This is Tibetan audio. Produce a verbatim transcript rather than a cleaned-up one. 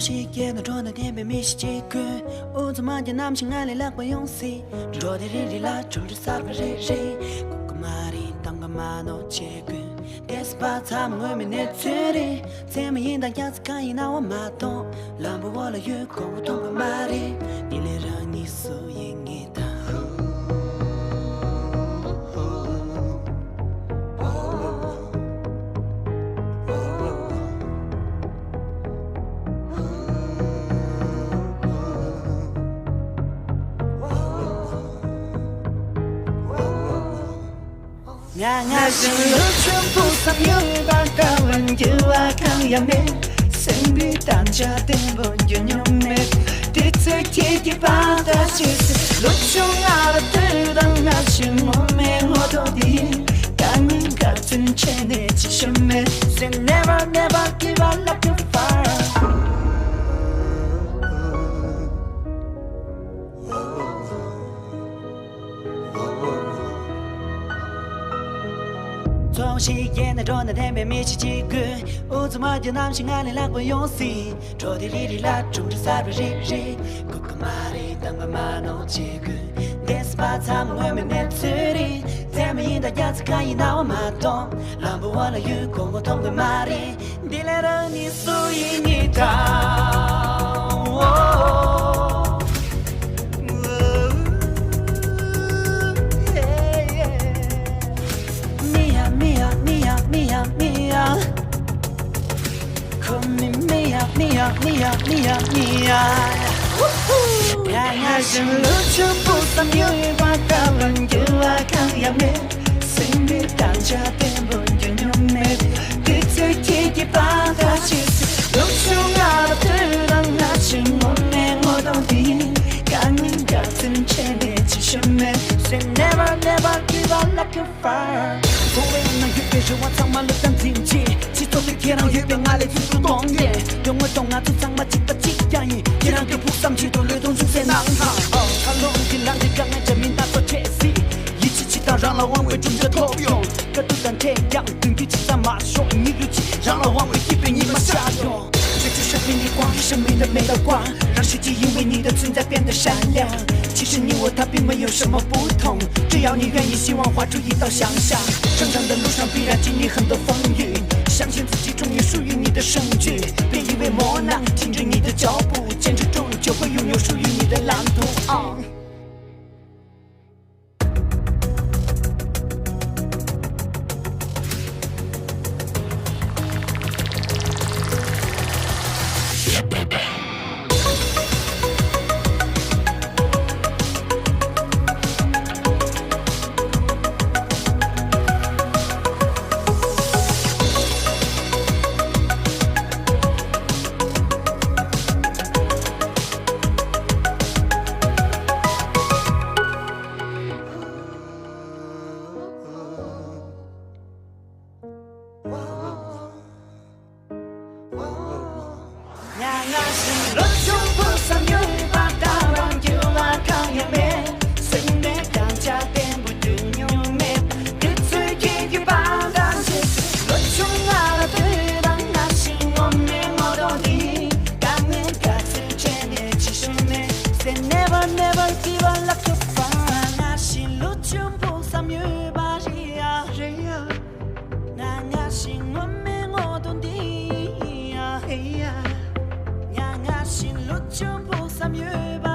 ཕྱི་རྒྱལ་ན་འགྲོ་ན་བདེན་པའི་མི་ཞིག་ཅིག་དགོས། ཨུ་ཚུགས་མ་རྒྱག་ནམ་ཞིག་ང་ལས་ལྷག་པ་ཡོང་སྲིད། འགྲོ་དེ་རེ་རེ་ལ་གྲུབ་འབྲས་གསར་པ་རེ་རེ། སྒུག་གི་མ་རེད་གཏོང་གི་མ་ནོར་བྱེད་དགོས། བསྡད་ས་པ་ཚང་མ་སྔོན་མའི་གནས་ཚུལ་རེད། མཚན་མ་ཡིན་དང་རྒྱ་ཚ་གང་ཡིན་ན་བ་མ་གཏོང་། ལམ་བུ་འོག་ལ་ཡོད་གོང་བུ་མཐོང་གི་མ་རེད། འདི་ལས་རང་ཉིད་སུ་ཡིན་ངེས་དང་། ང་ང་བཞིན་ལོ་ཆུང་བུ་བསམ་ཡོད་པ་དཀའ་བ་འགྱུར་བ་གང་ཡང་མེད། སེམས་པའི་དམ་བཅའ་བརྟན་པོ་འགྱུར་མྱོང་མེད། དེ་ཚོས་ཁྱེད་ཀྱི་བར་ཐག་ཆོད་ཟེར། ལོ་ཆུང་ང་ལ་ལྟོས་དང་། ང་བཞིན་ངོ་མའི་ངོ་ཐོག་འདི་ཡིན། དཀའ་ངལ་འགག་ཚུན་ཆད་ནས་ཅི་ཤོད་མེད། Say never, never give up like a fire། ཚོང་ཞིག་ཡིན་ན་འགྲོ་ན་བདེན་པའི་མི་ཞིག་ཅིག་དགོས། ཨུ་ཚུགས་མ་རྒྱག་ནམ་ཞིག་ང་ལས་ལྷག་པ་ཡོང་སྲིད། འགྲོ་དེ་རེ་རེ་ལ་གྲུབ་འབྲས་གསར་པ་རེ་རེ། སྒུག་གི་མ་རེད་གཏོང་གི་མ་ནོར་བྱེད་དགོས། བསྡད་ས་པ་ཚང་མ་སྔོན་མའི་གནས་ཚུལ་རེད། མཚན་མ་ཡིན་དང་རྒྱ་ཚ་གང་ཡིན་ན་བ་མ་གཏོང་། ལམ་བུ་འོག་ལ་ཡོད་གོང་བུ་མཐོང་གི་མ་རེད། འདི་ལས་རང་ཉིད་སུ་ཡིན་ངེས་དང་། མི་ཡ་མི་ཡ་མི་ཡ་མི་ཡ་མི་ཡ། ཁོ་མི་མི་ཡ་མི་ཡ་མི་ཡ་མི་ཡ་མི་ཡ། ང་ང་བཞིན་ལོ་ཆུང་བུ་བསམ་ཡོད་པ་དཀའ་བ་འགྱུར་བ་གང་ཡང་མེད། སེམས་པའི་དམ་བཅའ་བརྟན་པོ་འགྱུར་མྱོང་མེད། དེ་ཚོས་ཁྱེད་ཀྱི་བར་ཐག་ཆོད་ཟེར། ལོ་ཆུང་ང་ལ་ལྟོས་དང་། ང་བཞིན་ངོ་མའི་ངོ་གདོང་འདི་ཡིན། དཀའ་ངལ་འགག་ཚུན་ཆད་ནས་ཅི་ཤོད་མེད། Say never, never give up like a fire། འཚོ་བའི་ནང་ཡོད་པའི་རེ་བ་ཚང་མ་བློས་བཏང་འཛིན་བྱེད། སྤྱི་ཚོགས་དེ་ཁྱེད་རང་ཡོད་པའི་ང་ལས་ཚུལ་དུ་གཏོང་ཡས། དོན་དངོས་ཐོག་ང་ཚོ་ཚང་མ་གཅིག་པ་གཅིག་རྐྱང་ཡིན། ཁྱེད་རང་གི་ཕུགས་བསམ་ཆེད་དུ་བློས་གཏོང་ཅུང་ཟད་གནང་དང་། ཨོ། འཚར་ལོངས་ཀྱི་ལམ་འདི་དཀའ་ངལ་འདྲ་མིན་སྣ་ཚོགས་འཕྲད་སྲིད། ཡིད་ཆེས་བྱེད་དང་། རང་ལ་དབང་བའི་གྲུབ་འབྲས་ཐོབ་ཡོང་། དཀའ་སྡུག་དང་འཕྲད་ཀྱང་མདུན་སྐྱོད་བྱེད་ས་མ་ཤོར། སྙིང་རུས་ཀྱིས་རང་ལ་དབང་བའི་སྐྱིད་པའི་ཉི་མ་ཤར་ཡོང་། ཁྱེད་ཚོའི་ཤ་མེད་ནི་ཀོང་གི་ཤ་མེད་ད་མེད་ད་ཀོང་། རང་ཤེད་ཀྱིས་ཡིན་པའི་ཉི་ཟླ་ཚུན་ཚ་པན་ད་ཤར་ཡང་། ཕྱི་ཤུན་ཉི་འོད་ཐ་པི་མ་ཡོང་ཤ་མ་བུ་ཐོང་། 只要你愿意，希望花出一道想象。成长的路上必然经历很多风雨，相信自己终有属于你的胜利。别因为磨难停止你的脚步，坚持住就会拥有属于你的蓝图。啊。ང་ང་བཞིན་ལོ་ཆུང་བུ་བསམ་ཡོད་པ་ལྟ་བུ་འགྱུར་བ་གང་ཡང་མེད། སེམས་ནས་དམ་བཅའ་བརྟན་པོ་འགྱུར་མྱོང་མེད། དེ་ཚོས་ཁྱེད་ཀྱི་བར་ཐག་ཆོད་ཟེར། ལོ་ཆུང་ང་ལ་ལྟོས་དང་། ང་བཞིན་ངོ་མའི་ངོ་གདོང་འདི་དཀའ་ངལ་འགག་ཚུན་ཆད་ནས་ཅི་ཤོད་མེད། Say never, never give up like a fire། ང་བཞིན་ལོ་ཆུང་བུ་བསམ་ཡོད་པ་རེད་ཡ། རེད་ཡ། ང་ང་བཞིན་ངོ་མའི་ངོ་གདོང་འདི་ཡིན་ཡ། ཡིན་ཡ། ང་ང་བཞིན་ལོ་ཆུང་བུ་བསམ་ཡོད་པ།